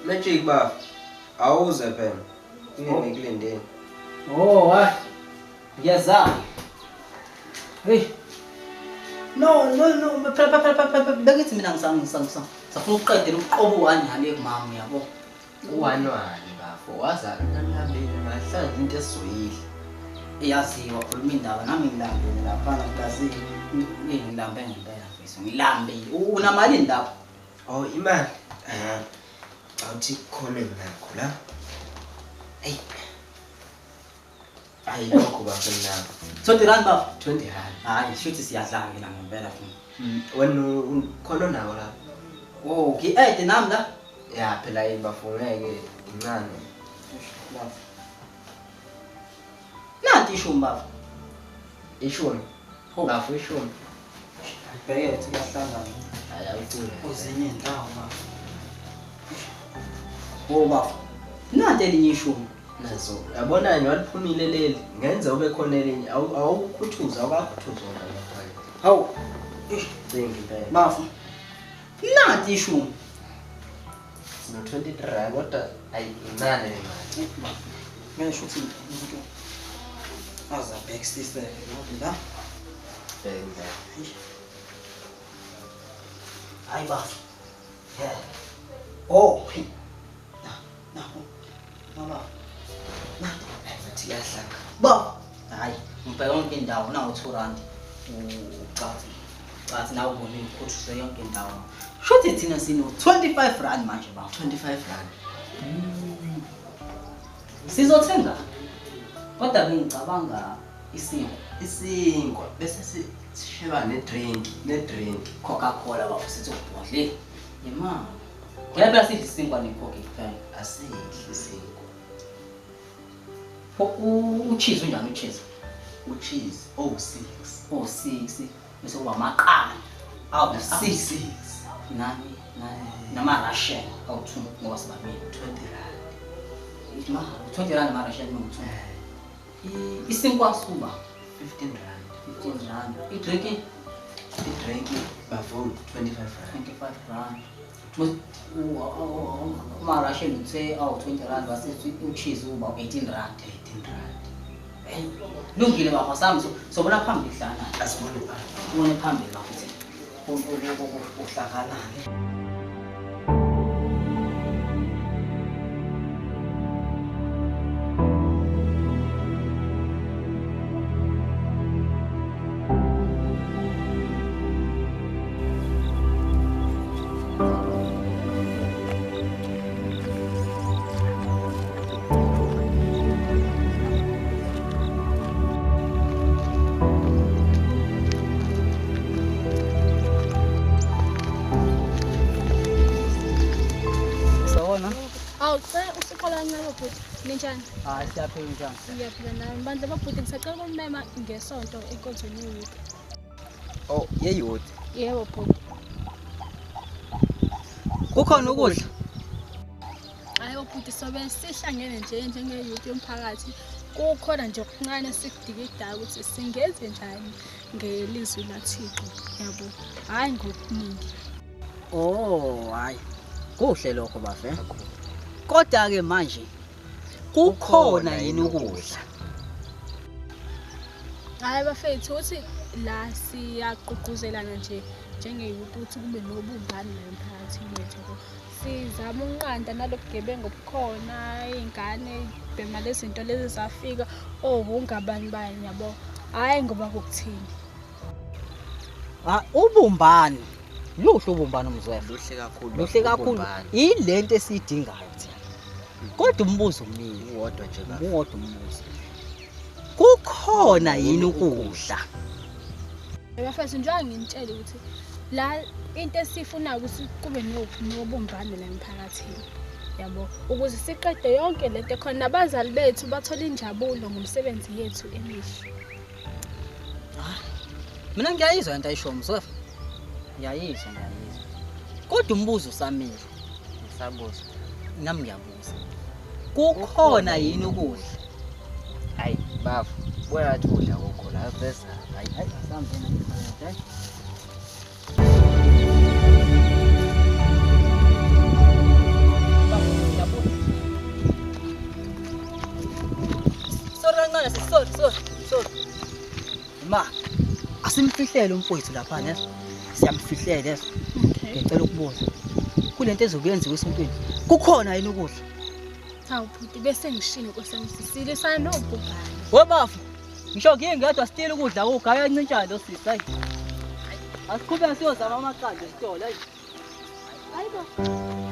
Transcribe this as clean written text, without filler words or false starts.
Magic baba. Awuze phela. Nginekulindeni. Oh, hayi. Ngiyazama. Hey. No, no, no, phela phela phela phela bengithi mina ngisafuna ukuqedela uqobo wani ngale kumama yabo. Uwanwani bafo, waza nalambile ngahlala into esizoyidla. Iyaziwa khuluma indaba nami ngilambile laphana mkazi ngilambe ngempela mfethu ngilambile. Unamalini lapho? Oh, imali. Ah. Awuthi khona enginakho la. Hey. Ayi lokho bafo nginakho. 20 rand bafo. 20 rand. Hayi, shuthi siyadla ke la ngempela futhi. Wena khona onawo la. Oh, ngi-add nami la. Ya phela yini bafo ngeke incane. Bafo. Nanti ishumi bafo. Ishumi. Ho. Bafo ishumi. Bheke ukuthi kuyahlangana. Hayi awucule. Kwezinye iy'ndawo bafo. Oh bafo. Nanti elinye ishumi. Nazo. Yabona nje waliphumile leli. Ngenze ube khona elinye. Awukhuthuza awukakhuthuza wona lapha. Hawu. Cingi impela. Bafo. Nanti ishumi. Sino 23 rand kodwa ayi incane le mali. Ngeke shuthi umuntu aze abhekisise ngoba la. Bheka impela. Hayi bafo. Yeah. Oh. Na, na. Baba. Nanti. Ngathi kuyahlanga. Ba. Hayi, ngibheka yonke indawo nawu 2 rand. Ucathi. Cathi nawe ubone ngikhuthuse yonke indawo. Shuthi thina sino 25 rand manje baba. 25 rand. Sizothenga. Kodwa bengicabanga isinkwa. Isinkwa bese sisheba ne drink, ne drink. Coca-Cola baba sithi ubhodle. Yema. Ngeke sidle isinkwa necoke kuphela. Asidli isinkwa. Pho ucheese unjani ucheese? Ucheese 06. 06 bese kuba amaqanda. Awu 6. 6. Nani nani nama Russian awu 2 ngoba sibabili. 20 rand. Ma 20 rand ama Russian no 2. Isinkwa suba 15 rand. 15 rand. I-drink I-drink bafo 25 rand. 25 rand. Uma Russian uthe awu 20 rand base ucheese uba 18 rand. 18 rand. Hey, lungile baba sami sobona phambili hlana. Asibone phambili. Ubone phambili bafethu. Uhlakanani. Sawona. Awu, cela usuqala kancane bhuti. Ninjani? Hayi siyaphila njani? Ngiyaphila nami. Bandla babhuti ngisacela ukumema ngesonto enkonzweni ye-youth. Oh, ye-youth. Yebo bhuti. Kukhona ukudla? Hayi bhuti sobe sihlangene nje njenge-youth yomphakathi. Kukhona nje okuncane sikudikidayo ukuthi singenze njani ngelizwi laThixo yabo. Hayi ngokuningi. Oh, hayi. Kuhle lokho bafe. Kodwa ke manje kukhona yini ukudla? Hayi bafethu uthi la siyagqugquzelana nje njenge-youth ukuthi kube nobumbano la emphakathini wethu yabo. Sizama ukunqanda nalobugebengu obukhona, iy'ngane bhema lezi zinto lezi zafika owungabani bani yabo. Hhayi ngoba kukuthini. Ah, ubumbano. Luhle ubumbano mzwefo. Luhle kakhulu. Luhle kakhulu. Ubumbano. Yilento esiyidingayo thina. Kodwa umbuzo umile. Uwodwa nje baba. Uwodwa umbuzo. Kukhona yini ukudla? Bafethu njengoba nginitshele ukuthi la into esifunayo ukuthi kube nobumbano la emphakathini yabo, ukuze siqede yonke lento ekhona nabazali bethu bathole injabulo ngomsebenzi yethu emihle. Mina ngiyayizwa into ayishoyo mzwefo. Ngiyayizwa, ngiyayizwa. Kodwa umbuzo usamile. Ngisabuza. Nami ngiyabuza. Kukhona yini ukudla? Hayi bafo, buya ngathi ukudla kukho la vesa. Hayi, hayi, asambe naye. Ma, asimfihlele umfowethu lapha ne. Siyamfihlela leso. Okay. Ngicela ukubuza. Kulento ezokuyenziwa esontweni, kukhona yini ukudla? Hawu bhuti bese ngishilo Nkosi yami sisile sanobhubhane. Webafu, ngisho ngingedwa sitile ukudla kugaya ncintshana lo sisi hayi. Asiqhubeke siyozama amaqanda esitolo hayi. Hayibo.